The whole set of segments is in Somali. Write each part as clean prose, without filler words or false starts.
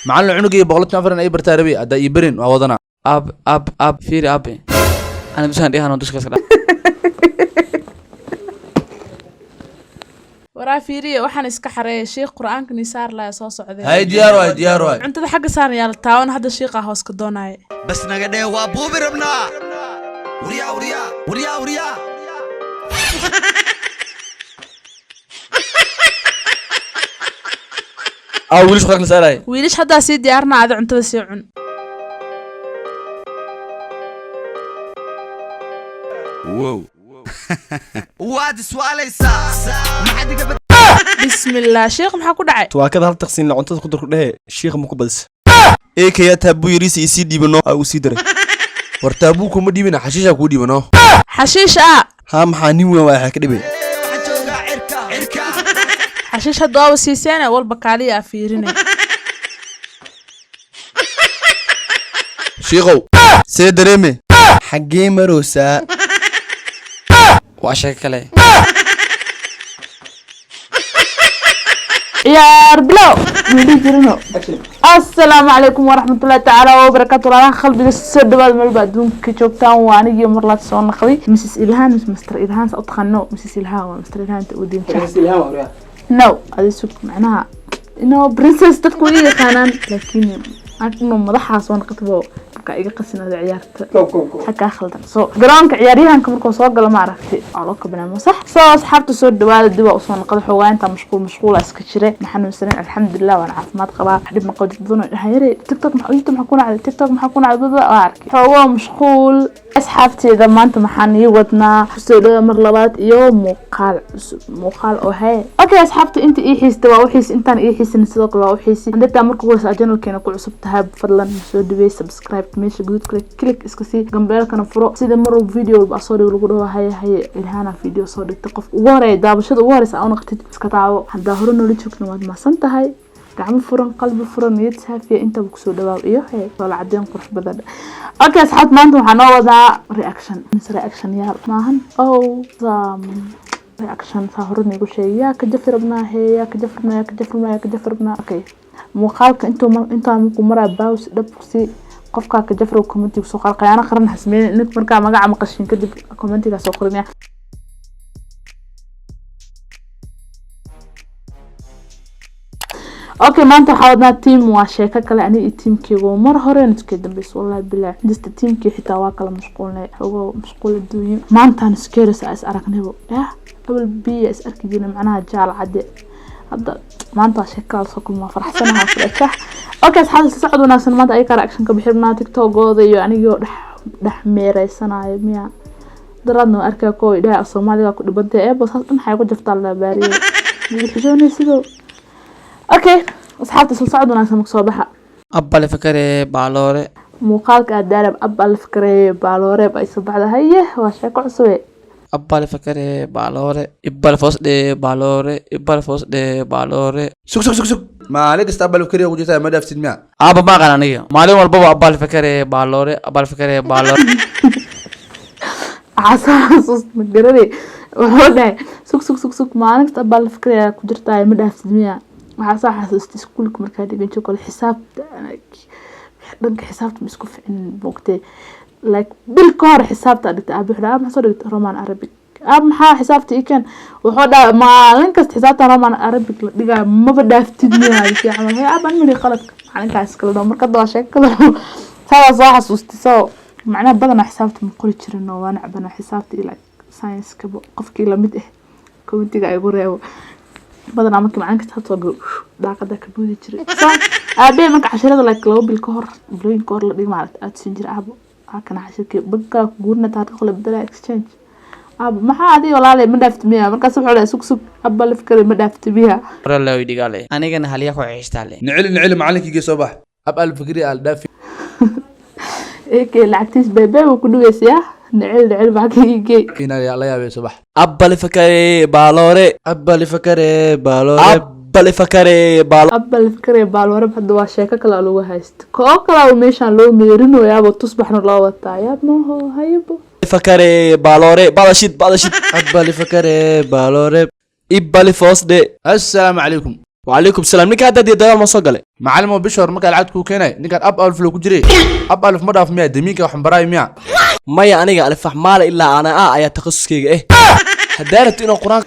Macallin, cunugii 114 ay bartaa rabi, haddaa ii barin waa wadanaa. Ab ab ab, fiiri abe, ana dushaan dhigahan duska iska dha. Waraa fiiriya, waxaan iska xareeyay shiikh qur-aanka nisaar laya soo socday. Hay, diyaar waay, diyaar waay. Cuntada xagga saaran yaa la taawan, hadda shiiqaa hoos ka doonaya. Bas naga dheh, waa buubi rabnaa. Waryaa, waryaa, waryaa, waryaa. Aa, wiilish quraanka la saaraya. Wiilish haddaa sii diyaarna, adi cuntada sii cun. Waad iswaalaysaa, maxaad iga Bismillaah, shiikh maxaa ku dhacay? Tuwaakada hal taqsiin la cuntada ku dar ku dhehe, shiikha ma ku badisa? Eekayaa taabuu yariisa isii dhiibano aa uu sii daray. War taabuu kuma dhiibina, xashiishaa kuu dhiibano. Xashiish ah? Haa, maxaa nin weyn waa ka dhibay? Waxaan joogaa cirka, cirka. Xashiish hadda waaba siiseene, walba kaaliya aa fiirinay. Shiikow, see dareeme? Xaggee maroosaa? Waa sheeko kale. Ciyaar bilow weli jirino. Assalaamu calaykum waraxmatullahi tacaala wabarakaatu. Walaalaha qalbiga, soo dhawaad meelba adduunka joogtaan. Waa anigii marlaad soo naqday, Mrs Ilhaan, Miss Master Ilhaan, saa u taqaano. Mrs Ilhaan waa Master Ilhaan ta udiin. No, adi sug, macnaha ino princess dadku way yaqaanaan, laakiin ino madaxaa soo naqatbo marka iga qasin ada ciyaarta xaggaa khaldan. So garoonka ciyaaryahanka markuu soo galo, ma aragti, waa loo kabinaamo, sax? Soo asxaabta, soo dhawaada. Dib waa usoo naqda. Xoogaa intaa mashquul mashquula iska jire, ma xanuunsanin, alxamdulilah, waan caafimaad qabaa, wax dhib ma qabo. Dad badan oo dhahay, "Yare, TikTok maxaa, YouTube maxaa ku nacday, TikTok maxaa ku nacday?" Dad waa arkay xoogaa mashquul. Asxaabteeda, maanta maxaan ii wadnaa? Kusoo dhawaada mar labaad iyo muuqaal cusub, muuqaal oo hee. Okay asxaabta, inta ii xiista waa u xiisi, intaan ii xiisin sidoo kale waa u xiisi. Hadii marka ugu horeysa channelkeena ku cusub tahay, fadlan soo dhaweey, subscribe meesha guduudka click iska sii, gambeelkana furo, sida mar walba video walba soo dhigo lagu dhaho, "Haye haye, Ilhaana video soo dhigtay." Qof ugu horeeya, daawashada ugu horeysa aa u noqotid, iska daawo. Haddaa hore noola joogna, waad mahadsan tahay. Gacmo furan, qalbi furan, niyad saafiya intaba kusoo dhawaaw iyo hee soola cadeen qurux badan. Okay asxaabta, maanta waxaa noo wadaa reaction mise reaction yaal maahan. Oh, reaction saa hore niigu sheegay. Yaa ka jafi rabnaa? Hee, yaa ka jafi rabnaa? Yaa ka jafi rabnaa? Yaa ka jafi rabnaa? Okay, muuqaalka intuu intaan markuu maraa baws dhab si qofkaa ka jafro commentiga soo qor. Qayaano qaran hasmeyn nink markaa magaca maqashin kadib commentiga soo qorinaya. Okay, maanta waxaa wadnaa team, waa sheeko kale. Aniga iyo teamkeyga mar hore iskay dambeyso, wallahi bilaah, just teamkii xitaa waa kala mashquulnay, xogoo mashquul adduunyo. Maantaan iskeeris is aragnaybo, yah, awal biya is arki jirnay, macnaha jaal cadde. Hadda maanta waa sheeko kala soo kulmaa, faraxsanaha furajax. Okay asxaabta, isla socod wanaagsan. Maanta ayaga reaction ka bixirnaa TikTokooda iyo anigoo dhex dhex meereysanayo miya. Daraadna waa arkaa kuwa idhaha Soomaaliga ku dhibantay eebo, saas dhan xay ku jaftaa la baariyay xishoonay sidoo. Okay asxaabta, isla socod wanaagsan, marka soo baxa. Abbale fakare baaloore. Muuqaalka aad ab al fikray baalooreeb ay soo baxda. Haye, waa sheeko cusube. Abbale fakare baaloore, ibbale foos dhe baaloore, ibbale foos dhe baaloore. Sug, sug, sug, sug, maalin kasta abal kariya ku jirtaa, ma dhaaftid miya? Aaba, ma aqaan aniga, maalin walbaba abbale fakare baaloore, abbale fakare baaloore. Waxaa soo xasuust ma garanay, wuxuu dhahay, "Sug, sug, sug, sug, maalin kasta abal fikraya ku jirtaa, ma dhaaftid miya?" Waxaa soo xasuustay iskuulka markaa dhigan jiray kole, xisaabta, dhanka xisaabta ma isku ficinin, moogtay, like bil ka hor xisaabta dhigtay. Aabe wuxuu dhahay, "Maxaa soo dhigtay?" "Roman Arabic." "Aab, maxaa xisaabta ii keen?" Wuxuu dhahay, "Maalin kasta xisaabta Roman Arabic la dhigayo, maba dhaaftid miya?" Si camal, "Hee aab, an mali qaladka macalinkaas kala dhaho." Marka hadda waa sheeko kale, saadaa soo xasuustay. So macnaha badanaa xisaabta ma qori jirin oo waa nacbana xisaabta iyo like science-ka. Qofkii lamid ah commentiga igu reebo. Badanaa markii macalinka xisaabta soo galo, daaqada ka boodi jiray. So aabbe marka cashirada like 2 bil ka hor, bilooyin ka hor la dhigi, maaragta, aad siin jiray, "Aabo, halkana cashirkii bankaa ku guurina, taariikh la bedelaa, exchange." "Aabo, maxaa adiga walaalay, ma dhaafti miya?" Markaas wuxuu dhahay, "Sug, sug, abba la fikray, ma dhaafti miya?" Hore loo dhigaale, anigana halyaa ku ceeshtaale. Niceli, niceli, macallinkii soo bax, ab al fikri al dhaafi. Eke lacagtiis beebee buu ku dhugaysayaa. Nicel, nicel, macalinkiigee. Inaa la yaabay, soo bax. Abbale fakare baaloore. Abbali fakare baaloore. Abbale fakare baalo. Abba la fikray baalwarab, hadda waa sheeko kale oo lagu haysto, koo kale oo meeshaan loo meerinoyaaba, tusbaxna loo wataa, yaab maaho hayabo. Fakare baaloore, badashid badashid. Abbali fakare baaloore. Ibbale foosdhe. Assalaamu calaykum. Wacalaykum salaam. Ninka hadda dee dagaal ma soo galay? Macalin oo bishii hore markaa lacag kuu keenay, ninkaan ab alif loo ku jiray, ab alif ma dhaaf miya? Damiinka waxaan baraay miya? Maya, aniga alifax maale ilaa ana a ayaa takhasuskeyga haddaa rabto inuu qur-aan.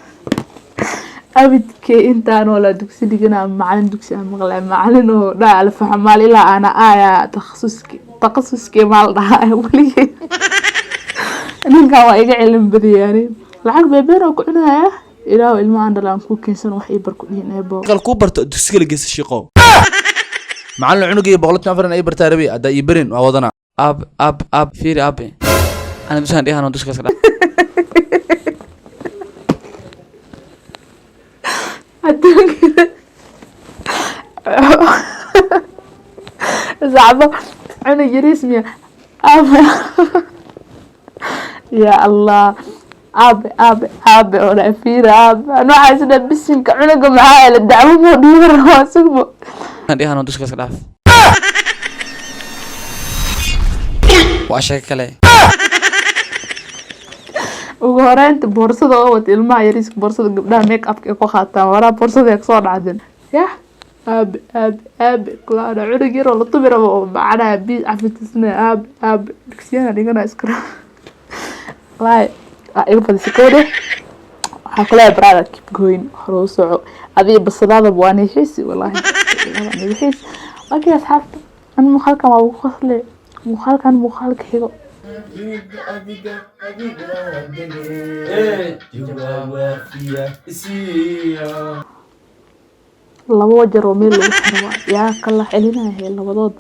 Abidkee intaan walaa dugsi dhigana macalin dugsi aan maqlay macalin oo dhaa alfaxamaal ilaa ana aya takhasuski takhasuskii maa la dhahaa weligey. Ninkan waa iga cilmi badiyaani, lacag beebeen oo ku cunaya. Ilaahu ilmo aan dhalaan ku keensan wax ii bar ku dhihin eebo. Kal kuu barto dugsiga la geysta, shiiqow. Macalin, cunugii 114 ay bartaa rabi, haddaa ii barin waa wadanaa. Ab ab ab, fiiri abe, ana dushaan dhigano duska iska dhaaf. Adduunka sacbo cunug yariis miya? Aabe, ya Allah, aabe aabe aabe oo dhaa fiira aabe. An waxaa is dhaa bisinka, cunuga maxaa hele dacwo moo dhiiba rabaa sugmo. Dhigano duska iska dhaaf, waa sheeko kale. Ugu horeynta boorsada oo wata ilmaha yariiska, boorsada gabdhaha make upka ay ku qaataan, waraa boorsada ay kasoo dhacdeen. Yah, aabe aabe aabe kulaana cunug yaroo la tumi rabo oo macnaha bi cafitisnaya. Aabe aabe, dugsiyana dhigana iskara. Wallaahi waa iga badisay kowdhe. Waxaa kuleeyahay, brother, keep going, hore u soco. Adiga basadaadaba waa niixiisi, wallaahi waa niixiisi. Okay asxaabta, an muuqaalkan waa ugu qosle. Muuqaalkan muuqaalka xigo. Laba wajar oo meel lagu xiro waa yaa kala celinaya labadood.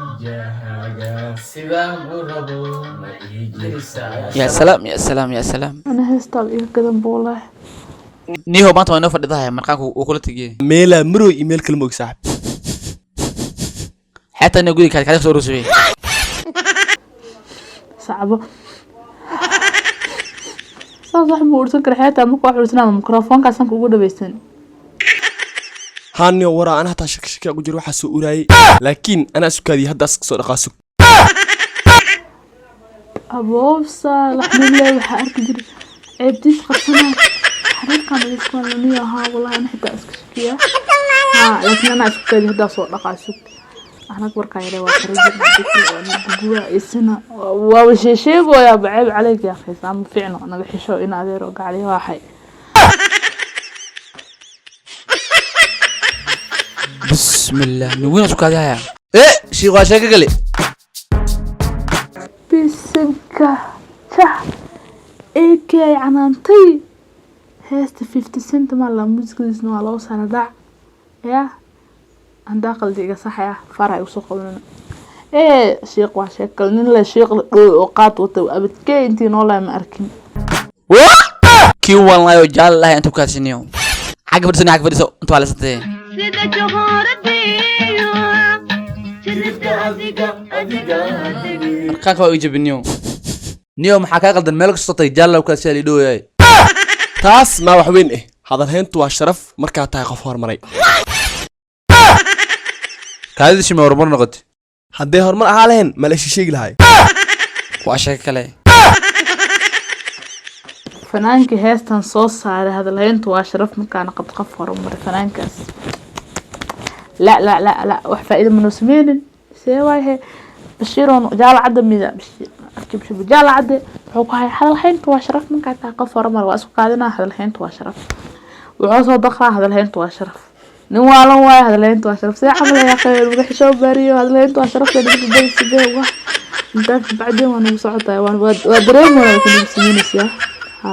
Ya salaam, ya salaam, ya salaam. Ana heestaaba iga gadan bu wallaahi. Niho, maanta waa inoo fadhidahay markaanku uu kula tegiyey. Meelaa marow iyo meel kale moog, saaxib. Xeetaa inoo gudi kaadi kaadi soo urusubay. Sacbo saas wax ma ursan kara xeetaa marka wax ursanaa mikrofoonkaas sanka ugu dhaweysan. Haaniyo waraa, ana hataa shaki shaki ugu jiro waxaa soo uraayay, laakiin anaa sukaadiyay hadda aska soo dhaqaa sug. Aboobsa laxmile waxaa arki jiray ceebtiis qabsanaa xariirkan iskualaniyo ahaa. Wallahi ana xitaa iska shakiya haa, laakiin anaa isku kaadi haddaa soo dhaqaa sug. Anag warkaa yare waa kara isina waaba sheesheegoyaa baceeb caleyk yaa khaysa ama fiicno naga xisho in adeero gacli waaxay. Bismillah, nin weyn isku kaadihaya. Shiikh, waa sheeko kale. Bisinka jah, eekay ay canaantay heesta 50 Cent maa la muusikadiisna waa loo saara dhac ya handaa qaldi iga saxaya fara ay usoo qabanana. Shiiq waa sheekal nin le shiiq la dhooy oo qaad wata abadkee intii noolaa ma arkin. Kii walnaayo jaal lahay inta ku kaadsiniyo xagga fadhiso, xagga fadhiso inta waa lasantee. Sida johooradiyo jirida adiga adiga. Markaanka waa iga jabiniyo. Niyo, maxaa kaa qaldan? Meel kastoo tay jaalla kaasi la dhooyaay. Taas maa wax weyn hadalhayntu waa sharaf markaa tahay qof horumaray. Kaadida shima horumar noqotay. Hadday horumar ahaa lahayn ma la sheegi lahay. Waa sheeko kale. Fanaankii heestan soo saaray hadalhayntu waa sharaf markaana qabto qof horumaray fanaankaas. La la la la, wax faa'iido manoo sameynin see waayahe. Bashiiroon jaala cadda mida Bashiir Bashir jaala cadde wuxuu ku hayay hadalhayntu waa sharaf markaa tahay qof horumar waa isku qaadinaa. Hadalhayntu waa sharaf, wuxuu soo daqraa hadalhayntu waa sharaf. Nin waalan waayo, hadalhayntu waa sharaf. See camal ayaa khayr uga xishoo baariyo. Hadalhayntu waa sharaf la dhigo sidee wax intaa bacdeen waa nagu socotahay waa dareemayna waxay nagu sameynaysaa. Ha,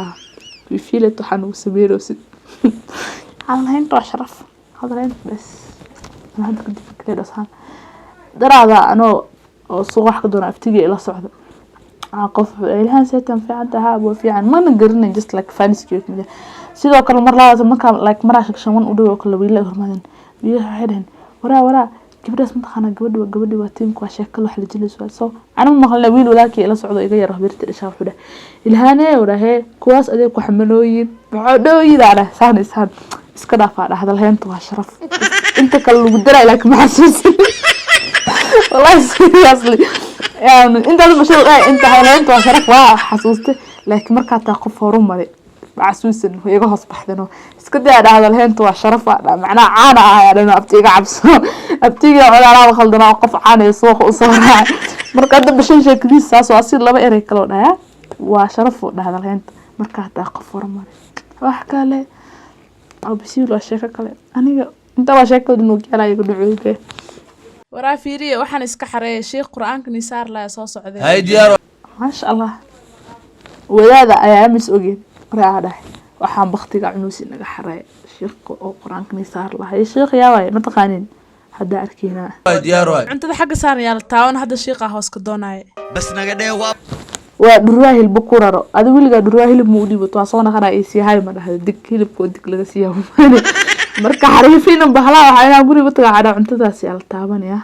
we feel it, waxaa nagu sameynaysid. Hadalhayntu waa sharaf, hadalhayntu bes. Ana hadda kadib fikray dhasaan daraada anoo oo suuq wax ka doona aftigii ila socda. Qof ilahan seetan fiican tahaa waa fiican mana garanayn, just like faniskii kamid ah. Sidoo kale mar labaad markaa like maraa shagshan u dhow oo kale wiila hormaadeen. Wiilasha waxay dhaheen waraa waraa gabadhaas mataqaanaa, gabadhi waa gabadhi waa tiimka waa sheekada wax la jilayso waa. So anigu maqalna wiil walaalkii ila socdo iga yar habeerta dhashaa wuxuu dhahay ilhaane dhahee kuwaas adeeg ku xamalooyin maxaa dhooyin aa dhah saan isaan iska dhaafaa dhah. Hadalhayntu waa sharaf inta kale lagu daray laakiin ma xasuusin wallahi, seriously. Yani intaas mashruuc inta hadalhayntu waa sharaf waa xasuustay, laakiin markaa taa qof horumaray. Macasuusan iga hoos baxdano iska daa dha. Hadalheyntu waa sharaf, waa dha macnaha caana ah ayaa dhano. Abti iga cabso, abtiga colaalaaba khaldanaa, qof caana ee suuqa usoo raacay. Marka hadda Bashan sheekadiis saas waa si laba erey kaloo dhaya waa sharaf oo dha hadalheynta. Marka hataa qof horumari wax kale oo basiil waa sheeko kale. Aniga inta waa sheekada nuugyaala iga dhucuuge. Waraa fiiriye, waxaan iska xareeyay sheekh Qur-aanka nisaar laya soo socday. Hay, diyaar. Maasha Allah, wadaada ayaa mis ogeen waraa dhahay waxaan baktiga cunuusi naga xareey sheekha oo Qur-aanka nisaar lahay. Sheekh yaa waaye ma taqaanin? Haddaa arkeynaa. Waay, diyaar waay. Cuntada xagga saaran yaa la taawan hadda, shiiqa hoos ka doonaya. Bas naga dhee waa. Waa dhurwaa hilba ku raro. Adi weligaa dhurwaa hilib ma u dhiibato? Waa soo naqanaa iyo siihay ma dhahda dig hilibka oo dig laga siiyaa maane. Marka xariifiina bahlaa waxaa inaa guriga tagaa cadhaa cuntadaas yaa la taabanaya.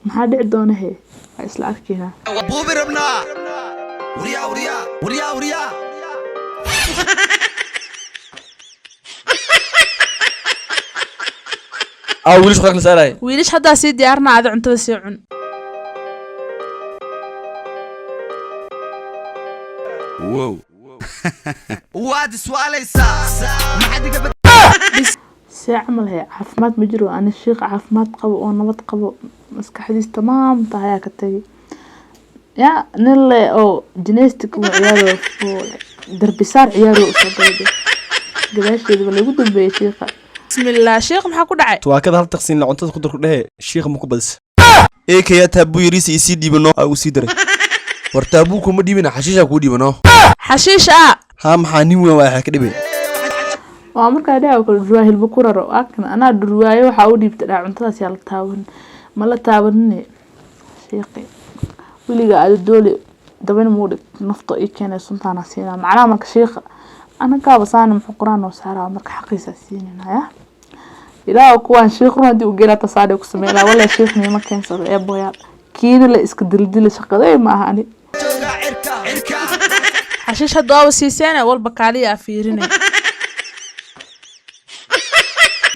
Maxaa dhici doona he? Waa isla arkeynaa. Waa buubi rabnaa. Waryaa, waryaa, waryaa, waryaa. Aa wiilish quraanka la saaraya. Wiilish haddaa sii diyaarna, adi cuntada sii cun. Waad iswaalaysaa, maxaad iga See camal he? Caafimaad ma jiro. Ani shiiq caafimaad qabo oo nabad qabo, maskaxdiis tamaam tahay ayaa ka tagay ya nin le oo jineystik uu ciyaaro oo darbisaar ciyaaro usoo galay gadaasheeda lagu dambeeyay shiiqa. Bismillah, shiiq maxaa ku dhacay? Tuwaakada hal taqsiin la cuntada ku dar ku dhehe. Shiikha ma ku badisa eekayaa taabuu yariisa isii dhiibano aa ugu sii daray. War taabuu kuma dhiibina, xashiishaa kuu dhiibano. Xashiish ah. Haa, maxaa nin weyn waa ka dhibay? Waa markaa dhaca kale dhurwaa hilbo ku raro. Waakan anaa dhurwaayo waxaa u dhiibta dhaa cuntadaas yaa la taaban, ma la taabanine. Shiiqi weliga aada doole dabin muu dhig nafto ii keenay suntaana siinaa macnaha. Marka shiiqa anagaaba saani muxuu Qur-aan noo saaraa? Marka xaqiisa siinayna ya Ilaah. Kuwaan shiikh run haddii u geelaa tasaadhay ku sameynaa. Walaa shiikh niima keensado ee boyaal kiina la iska dildila shaqaday ma aha ani. Joogaa cirka cirka. Xashiish hadda waaba siiseene walba kaaliya aa fiirinay,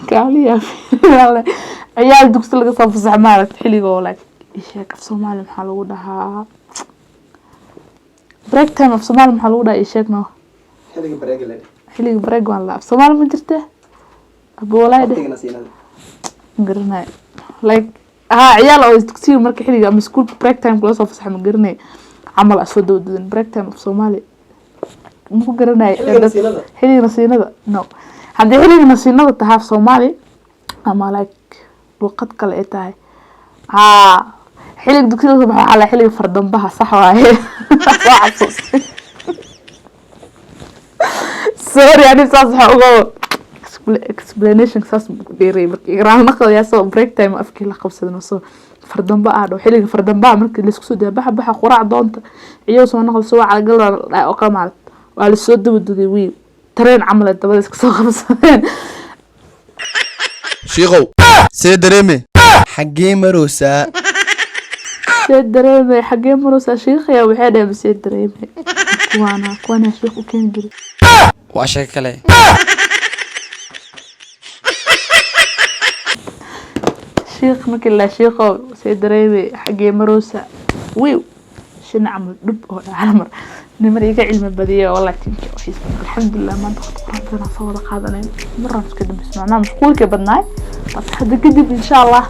kaaliya fiirinay. Ciyaal dugsi laga soo fasax maaragta xilligoo like isheeg af Soomaali maxaa lagu dhahaa break time? Af Soomaali maxaa lagu dhahaa? Isheeg no. Xilliga break waan la af Soomaali ma jirte aboolaay dheh ma garanayo. Like haa, ciyaal oo dugsiga marka xilliga ama iskuulka break time kula soo fasaxa ma garanayo camal asoo dawdadan break time af Soomaali maku garanayo. Xilliga nasiinada no. Haddii xilliga nasiinada tahay af Soomaali ama like luqad kale ay tahay, haa, xilliga dugsiga soo baxa waxaa la xilliga fardambaha. Sax waaye, soo xasuustay. Sorry, ani saas waxaa uga explanation saas ku dheeray. Marka igraan naqdayaa soo break time afkii la qabsadano soo fardamba ah dhow xilliga fardambaha markii laisku soo daa baxa baxa quraac doonta ciyow soo noqda soo calagal oo kala maalit waa lasoo daba duday wiil tareen camal ay dabada iska soo qabsadeen. Shiikow. See dareeme? Xaggee maroosaa? See dareemay? Xaggee maroosaa? Shiikhaya waxay dhaheen see dareemay? Kuwaana kuwaana shiikh u keeni jiray. Waa sheeko kale. Shiikh markii la shiikho see dareemay, xaggee maroosa, wiiw shin camal dhub oo dhaca mar niman iga cilmi badiya. Wallahi tinka waxiis. Alxamdulilah, maanta waqti Quraan badan aan soo wada qaadanayn maraan iska dambeysno macnaha mashquulkii badnaay. Balse hadda kadib insha Allah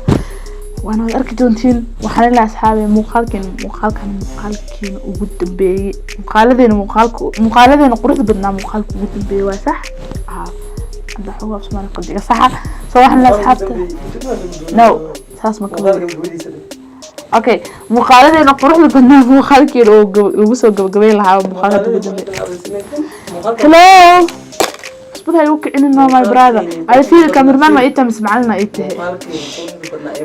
waana wad arki doontiin. Waxaan ilaa asxaabi muuqaalkeen muuqaalkan muuqaalkiina ugu dambeeyey, muuqaaladeena muuqaalka muuqaaladeena quruxda badnaa muuqaalka ugu dambeeyey waa sax. Haa, hadda xoogaa af Soomaali qaldiga saxa. So waxaan ilaa asxaabta no saas ma ka wada. Okay, muuqaaladeena quruxda badnaa muuqaalkeena oo lagu soo gabagabeyn lahaa muuqaalka ugu dambeeyey. Hello, cusbada igu kicinin. No, my brother, I feel cameraman ma ii tahay mise macalin ii tahay?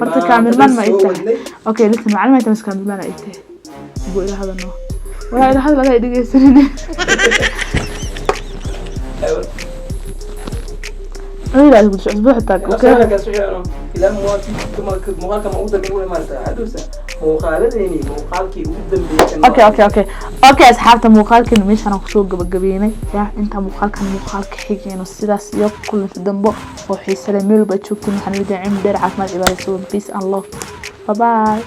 Horta cameraman ma ii tahay? Okay, listen, macalin ma ii tahay mise cameraman ii tahay? Buu ila hadalno walaa ila hadal adaa dhegeysanin. Ila cusbo xitaa. Okay, okay. Asxaabta, muuqaalkeena meeshaan aan kusoo gabagabeynay ya. Intaa muuqaalkan muuqaalka xigayno, sidaas iyo kulanti dambo oo xiise leh. Meel walba aad joogtiin waxaan idin cimri dheer, caafimaad, cibaadayso. Peace and love, bye bye.